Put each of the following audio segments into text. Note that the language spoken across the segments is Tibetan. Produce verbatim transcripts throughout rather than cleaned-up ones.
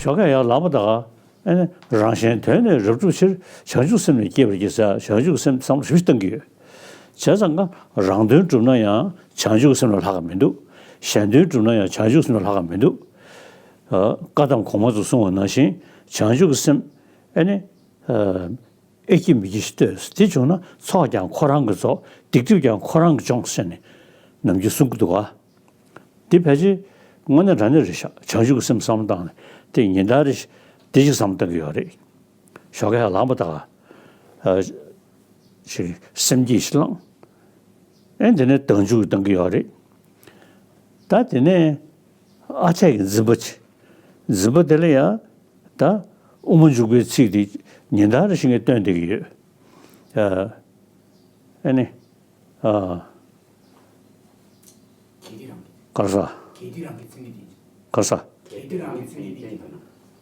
ཞོགས་ཀས་ཡར་ལངས་པ་དང་། ཨེ་ནི་རང་གཞན་དོན་ནི་རབ་བསྒྲུབ་ཕྱིར། བྱང་ཆུབ་སེམས་ནི་བསྐྱེད་པར་བགྱི་ཟེར། བྱང་ཆུབ་སེམས་བསམ་བློ་ཞེ་པོ་ཅིག་བཏང་གི་ཡོད། བྱས་ཙང་ཀ་རང་དོན་བསྒྲུབ་ན་ཡང་བྱང་ཆུབ་སེམས་ལས་ལྷག་ག་མི་འདུག་གཞན་དོན་བསྒྲུབ་ན་ཡང་བྱང་ཆུབ་སེམས་ལས་ལྷག་ག་མི་འདུག་ཨ། བཀའ་གདམས་གོང་མ་ཚོས་གསུངས་པ་ནང་བཞིན་བྱང་ཆུབ་སེམས། ཨེ་ནི། ཨ། ཨེ་སྐྱིད་མི་སྐྱིད་ཤི་ལྟོས། དེ་བྱུང་ན་ཚོགས་ཀྱང་ཁོ་རང་གིས་རྫོགས། སྡིག་སྒྲིབ་ཀྱང་ཁོ་རང་གིས་སྦྱོངས་ཟེར་ནས་ནམ་རྒྱུན་གསུང་གི་འདུག་ག་འདི་ཕལ་ཆེར་དངོས་གནས་དྲང་གནས་རེད་ཤག་བྱང་ཆུབ་ཀྱི་སེམས་བསམ་བློ་བཏང་ནས་དེ་ཉིན་ལྟར་རེ་བཞིན་དེ་ཞིག་བསམ་བློ་གཏོང་གི་ཡོད་རེད། ཞོགས་ཀས་ལངས་པ་དང་། ཨ། ཞིག་སེམས་བསྐྱེད་ཞིག་བླངས། ཨེ་དེ་ནས་བདག་འཇུག་གཏོང་གི་ཡོད་རེད། ད་དེ་ནས་ཨ་འཐས་ཀྱི་འཛིན་པ་ཅིག་འཛིན་པ་དེ་ལ་ཡང་ད་དབུ་མ་འཇུག་པའི་ཚིག་དེ་ཉིན་ལྟར་རེ་བཞིན་གྱི་བཏོན་བསྡད་ཀྱི་ཡོད། ཨ། ཨེ་ནི། ཨ། གལ་ཏེ་རང་གི། ག་རེ་ཟེར། གལ་ཏེ་རང་གི་མཚན་ཉིད་དེ། ག་རེ་ཟེར། གལ་ཏེ་རང་གི་མཚན་ཉིད་དེ་ཡིན་ན།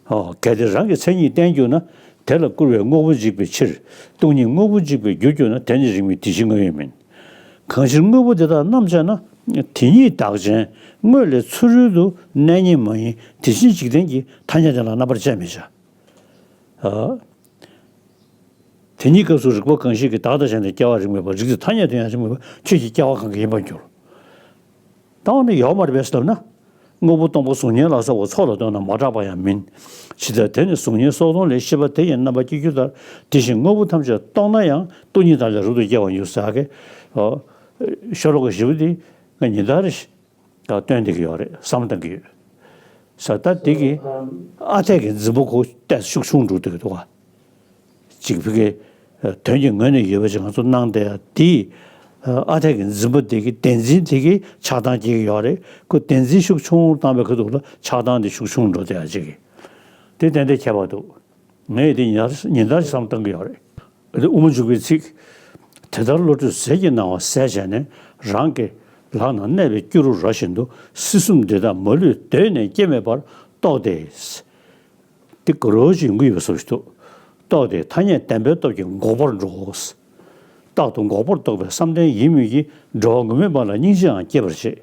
ཨོ། གལ་ཏེ་རང་གི་མཚན་ཉིད་བསྟན་གྱུར་ན། དེ་ལ་སྐུར་བས་དངོས་པོ་འཇིག་པའི་ཕྱིར། སྟོང་ཉིད་དངོས་པོ་འཇིག་པར་འགྱུར་གྱུར་ན། དེ་ནི་རིང་མིན་དེ་ཕྱིར་དངོས་ཡོད་མིན། གང་ཕྱིར་དངོས་པོ་འདི་དག་རྣམ་དཔྱད་ན། དེ་ཉིད་བདག་གཞན་དངོས་ལས་ཚུ་རོལ་དུ། གནས་རྙེད་མ་ཡིན་དེ་བཞིན་འཇིག་རྟེན་གྱི། ཐ་སྙད་དེ་ལ་རྣམ་པར་དཔྱད་མི་བྱ། ཨ། དེ་ཉིད་སྐབས་སུ་རིག་པ་གང་ཞིག་གིས། བདག་དང་གཞན་དུ་སྐྱེ་བ་རིག་མེད་པར། རིག་སྟེ་ཐ་སྙད་དུ་ཡང་རིག་མེད་པར། ཁྱོད་ཀྱི་སྐྱེ་བ་གང་གི་ཡིན་པར་འགྱུར། ད་འོ་ན་ཡོད་མ་རེད་པས་ཟེར་ལབ་ན། དངོས་པོ་སྟོང་པ་གཟུགས་བརྙན་ལ་སོགས་པ་ཚོགས་ལ་ལྟོས་ན་མ་གྲགས་པ་ཡང་མིན། ཇི་ལྟར་དེ་ནི་གཟུགས་བརྙན་སོགས་སྟོང་ལས། ཤེས་པ་དེ་ཡི་རྣམ་པར་སྐྱེ་འགྱུར་ལྟར། དེ་བཞིན་དངོས་པོ་ཐམས་ཅད་སྟོང་ན་ཡང་། སྟོང་ཉིད་དག་ལས་རབ་ཏུ་སྐྱེ་བར་འགྱུར། ཟེར་གི། ཨོ། ཤོ་ལོ་ཀ་བཞི་པོ་འདི་ང་ཉིན་ལྟར་རེ་བཞིན། ད་བཏོན་བསྡད་ཀྱི་ཡོད་རེད། བསམ་བློ་གཏོང་གི་ཡོད། ས་ད་འདི་གི་ཨ་འཐས་ཀྱི་འཛིན་པ་ཁོ་ཏོག་ཙམ་ཤུགས་ཆུང་འགྲོ་བསྡད་ཀྱི་འདུག་ག་ཅིག་ཕ་གི་དོན་གྱི་ངོས་ནས་ཡོད་པ་ཅིག་ང་ཚོ་གནང་བསྡད་ཡ་འདི། ཨ་འཐས་ཀྱི་འཛིན་པ་འདི་གི་བདེན་འཛིན་དེ་གི་ཆགས་སྡང་སྐྱེ་གི་ཡོད་རེད། ཁོ་བདེན་འཛིན་ཤུགས་ཆུང་བཏང་བའི་ཁ་ཐུག་ལ་ཆགས་སྡང་འདི་ཤུགས་ཆུང་འགྲོ་བསྡད་ཡ་ཅིག་གི་དེ་ཏན་ཏན་ཁྱད་པར་འདུག་ངས་དེ་ཉིན་ལྟར་ཉིན་ལྟར་བསམ་བཏང་གི་ཡོད་རེད། དབུ་མ་འཇུག་པའི་ཚིག་དེ་ལྟར་བློ་གྲོས་ཟས་ཀྱི་སྣང་བ་ཟད་བྱས་ནས། རང་གི་ལག་ན་གནས་པའི་སྐྱུ་རུ་ར་བཞིན་དུ། སྲིད་གསུམ་འདི་དག་མ་ལུས་གདོད་ནས་སྐྱེ་མེད་པར། རྟོགས་ཏེ། འདི་དགའ་རབ་ཅིག་ཡོང་གི་ཡོད་པའི་བཟོ་ཞིག་འདུག་རྟོགས་ཏེ་ཐ་སྙད་བདེན་པའི་སྟོབས་ཀྱིས་འགོག་པར་འགྲོ། རྟག་ཏུ་འགོག་པར་རྟོགས་པའི་བསམ་གཏན་ཡིན་མོད་ཀྱི། འགྲོ་བ་ངུར་སྨྲིག་པ་ལ་སྙིང་རྗེའང་སྐྱེད་པར་བྱེད།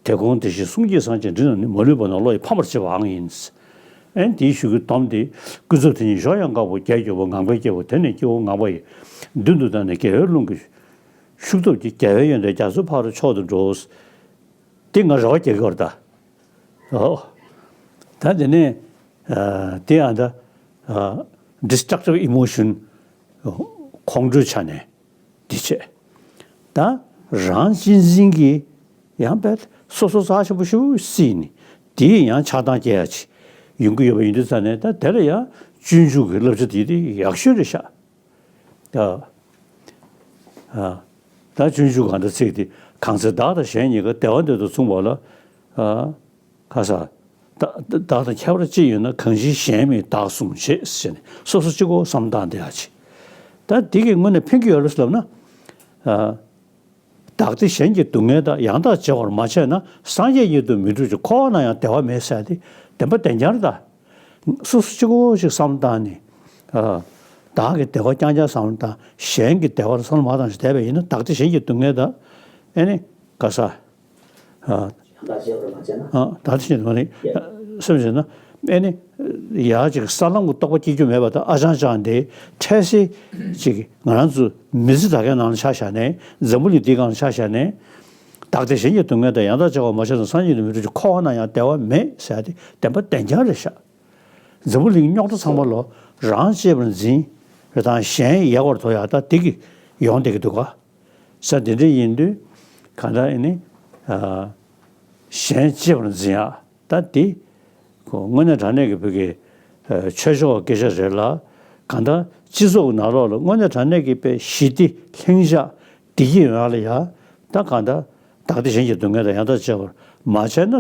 དེ་དགོངས་དེ་བཞིན་གསུང་གིས་སངས་རྒྱས་འདྲི་ན་ནི། མ་ལུས་པ་རྣམས་བློ་ཡིས་ཕམ་པར་བྱེད་པའང་ཡིན། ཨེ་འདིའི་གཞུག་གི་སྡོམ་འདི། ཀུན་རྫོབ་དེ་ཉིད་གཞོགས་ཡང་འགག་པོ། བརྒྱད་འགྱུར་བ་ངང་པའི་སྐྱེས་བུ། དེ་ནི་སྐྱེ་བོ་ངང་པ་ཡི། མདུན་དུ་བཏང་ནས་དགེ་བའི་རླུང་གི་ཤུགས་སྟོབས་ཀྱིས། རྒྱལ་བའི་ཡོན་ཏན་རྒྱ་མཚོའི་ཕ་རོལ་མཆོག་ཏུ་འགྲོ། འདི་ང་རེ་བ་རྒྱག་གི་ཡོད་རེད་ད། ཨོ། ད་འདི་ནས་ཨ་འདི་ཨ་ད་ཨ་destructive emotion ཁོང་ཁྲོའི་ཆ་ནས། དེ་བྱས། ད་རང་གཅེས་འཛིན་གྱིས་ཡང་དཔེ་སོ་སོ་རྩ་ཆེན་པོ་ཞེ་པོ་བརྩིས་ནས་དེས་ཡང་ཆགས་སྡང་སྐྱེ་ཡ་ཅིག་ཡོང་གི་ཡོད་པ་ཡིན་དུས་ཙང་ནས། ད་དེ་ལ་ཡང་སྤྱོད་འཇུག་གི་བསླབ་བྱ་དེ་དེ་ཡག་ཤོས་རེད་ཤག་ད་ཨ་ད་སྤྱོད་འཇུག་གང་ལྟར་ཚིག་དེ། གང་ཚེ་བདག་དང་གཞན་གཉིས་ཀ་བདེ་བ་འདོད་དང་མཚུངས་པ་ལ། ཨ། ཁ་ས། བདག་བདག་དང་ཁྱད་པར་ཅི་ཡོད་ན། གང་ཕྱིར་གཞན་མིན་བདག་བཟུང་བྱེད་ཟེར་ནས་སོ་སོ་གཅིག་པོ་བསམ་བཏང་བསྡད་ཡ་ཅིག་ད་འདི་གི་དངོས་གནས་ཕན་གྱི་ཡོད་རེད་ལབ་ན། ཨ། བདག་བདེ་གཞན་གྱི་སྡུག་བསྔལ་དག །ཡང་དག་བྱེ་བར་མ་ཕྱེ་ན། སངས་རྒྱས་ཉིད་དུ་མི་འགྲུབ་ཅིང་། འཁོར་བ་ན་ཡང་བདེ་བ་མེད་ཟེར་ཏེ་བདེན་པ་བདེན་རྐྱང་རེད་ད། སོ་སོ་གཅིག་པོ་ཞིག་བསམ་བཏང་ནས། ཨ། བདག་གི་བདེ་བ་རྐྱང་རྐྱང་བསམ་བཏང་། གཞན་གྱི་བདེ་བ་ལ་བསམ་བློ་མ་བཏང་ཞིག་བསྡད་པ་ཡིན་ན། བདག་བདེ་གཞན་གྱི་སྡུག་བསྔལ་དག་ཨེ་ནི་ག་ས། ཨ། ཡང་དག་བྱེ་བར་མ་ཕྱེ་ན། ཨ། ད་དེ་བཞིན་དུ་མ་རེད། སེམས་ཟེར་ན། ཨེ་ནི། ཡ་ཅིག་ས་ལམ་གྱི་རྟོགས་པ་སྐྱེ་རྒྱུ་མེད་པ་དང་། ཨ་ཅང་ཅང་དེ་འཕྲལ་སེ་ཅིག་ང་རང་ཚོ་མི་ཚེ་ད་གའི་ནང་ལ་ཆ་བཞག་ནས། འཛམ་བུ་གླིང་འདིའི་སྒང་ལ་ཆ་བཞག་ནས། བདག་བདེ་གཞན་གྱི་སྡུག་བསྔལ་དག །ཡང་དག་བྱེ་བར་མ་ཕྱེ་ན། སངས་རྒྱས་ཉིད་དུ་མི་འགྲུབ་ཅིང་། འཁོར་བ་ན་ཡང་བདེ་བ་མེད་ཟེར་ཏེ་བདེན་པ་བདེན་རྐྱང་རེད་ཤག་འཛམ་བུ་གླིང་རྙོག་དྲ་ཚང་མ་ལོ་རང་གཅེས་པར་འཛིན་རེད་དང་། གཞན་ཡལ་བར་དོར་ཡ་ད་འདི་གི་ཡོང་བསྡད་ཀྱི་འདུག་ག་ས་དེ་འདྲ་ཡིན་དུས་གང་ལྟར་ཨེ་ནི་ཨ་གཞན་གཅེས་པར་འཛིན་ཡ་ད་འདི་ཁོ་དངོས་གནས་དྲང་གནས་ཀྱི་བོད་ཀྱི་ཨ་ཆོས་ཕྱོགས་སྐད་ཆ་རེད་ལ། གང་ལྟར་སྤྱི་ཚོགས་ནང་ལོགས་ལ་དངོས་གནས་དྲང་གནས་ཀྱི་དཔེ་ཞི་བདེ་ལྷིང་འཇགས་བདེ་སྐྱིད་ཡོང་ཡ་ལ་ཡ་ད་གང་ལྟར་བདག་བདེ་གཞན་གྱི་སྡུག་བསྔལ་དང་ཡང་དག་བྱེ་བར་མ་ཕྱེ་ན།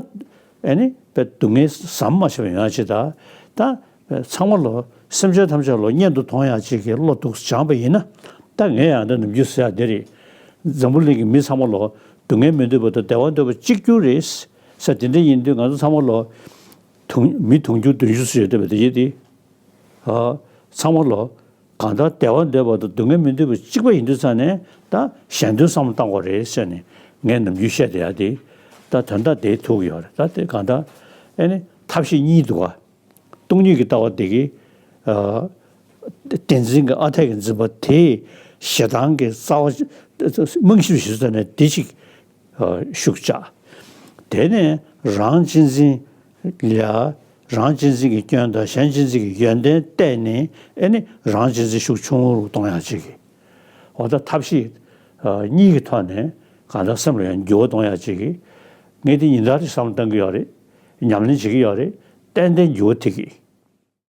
ཨེ་ནི་དཔེ་སྡུག་བསྔལ་ཟམ་མ་ཆད་པ་ཡོང་ཡ་ཅིག་དང་། ད་ཚང་མ་ལོ་སེམས་ཅན་ཐམས་ཅད་ལོ་གཉེན་དུ་མཐོང་ཡ་ཅིག་གི་བློ་འདུག་སྦྱངས་པ་ཡིན་ན། ད་ངས་ཡང་ད་ནམ་རྒྱུན་ཟེར་ཡ་འདི་རེད། འཛམ་བུ་གླིང་གི་མི་ཚང་མ་ལོ་སྡུག་བསྔལ་མི་འདོད་པ་དང་བདེ་བ་འདོད་པ་གཅིག་གྱུར་རེད་ཟེར། དེ་འདྲ་ཡིན་དུས་ང་ཚོ་ཚང་མ་ལོ་དུང་མི་དུང་ཕྱུར་བདུན་ཅུ་ཙམ་ཡོད་བསྡད་པ་དེ་ཡིན་ཏེ། ཨ། ཚང་མ་ལོ་གང་ལྟར་བདེ་བ་འདོད་པ་དང་སྡུག་བསྔལ་མི་འདོད་པ་གཅིག་པ་ཡིན་དུས་ཙང་ནས། ད་གཞན་དོན་བསམ་བློ་བཏང་དགོས་རེད་ཟེར་ནས་ངས་ནམ་རྒྱུན་བཤད་བསྡད་ཡ་དེ། ད་དོན་དག་དེ་ཐུག་གི་ཡོད་རེད། ད་དེ་གང་ལྟར་ཨེ་ནི་ཐབས་ཤེས་གཉིས་འདུག་ག་སྟོང་ཉིད་ཀྱི་ལྟ་བ་དེ་གི་ཨ་བདེན་འཛིན་གྱི་ཨ་འཐས་ཀྱི་འཛིན་པ་དེས་ཞེ་སྡང་གི་རྩ་བ་རྨང་གཞི་རུ་གཞི་བཙུགས་ནས་དེ་ཅིག་ཨ་ཤུགས་ཆག་དེ་ནས་རང་གཅེས་འཛིན་ལ་རང་གཅེས་འཛིན་གྱི་སྐྱོན་དང་གཞན་གཅེས་འཛིན་གྱི་ཡོན་ཏན་བལྟས་ནས་ཨེ་ནི་རང་གཅེས་འཛིན་ཤུགས་ཆུང་ངུ་རུ་གཏོང་ཡག་ཅིག་གི་འོ་ད་ཐབས་ཤེས་ཨ་གཉིས་ཀྱི་ཐོག་ནས་གང་ལྟར་སེམས་ལ་ཡང་འགྱུར་བ་གཏོང་ཡག་ཅིག་གི་ངས་དེ་ཉིན་ལྟར་གྱི་བསམ་བློ་གཏང་གི་ཡོད་རེད། ཉམས་ལེན་བྱེད་ཀྱི་ཡོད་རེད། ཏན་ཏན་འགྱུར་བ་ཐེབས་ཀྱི་